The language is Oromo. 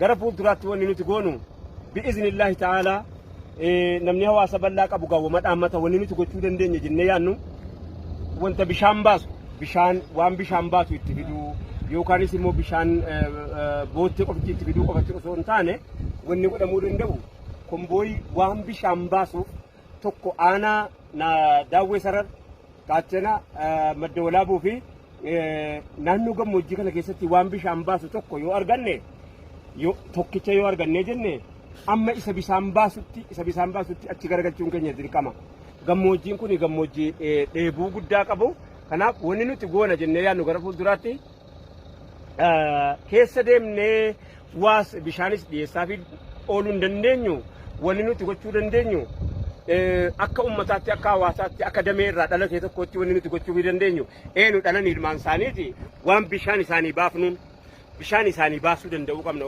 Gara fuulduraatti wanni nuti goonu bi'iznillaahi ta'aalaa namni hawaasa bal'aa qabu gaawwama dhaammata wanni nuti gochuu dandeenya jennee yaannu wanta bishaan baasu bishaan waan bishaan baatu itti fiduu yookaanis immoo bishaan boottee qofti itti fiduu qofatti osoo hin taane wanni godhamuu danda'u kombooyi waan bishaan baasuuf tokko aanaa Daawwee Sarar Qaachana Madda Walaabuu fi naannoo gammoojjii kana keessatti waan bishaan baasu tokko yoo arganne tokkicha yoo argannee jenne amma isa bishaan baasutti achi garagalchuun keenya dirqama. Gammoojjiin kun gammoojjii dheebuu guddaa qabu. Kanaaf wanni nuti goona jennee yaadnu gara fuulduraatti keessa deemnee waas bishaanis dhiyeessaa fi ooluu hin dandeenyu. Wanni nuti gochuu dandeenyu akka ummataatti, akka hawaasaatti, akka damee irraa dhalatee tokkotti wanni nuti gochuu dandeenyu eenu dhalan ilmaan isaaniiti waan bishaan isaanii baafnuun bishaan isaanii baasuu danda'uu qabna.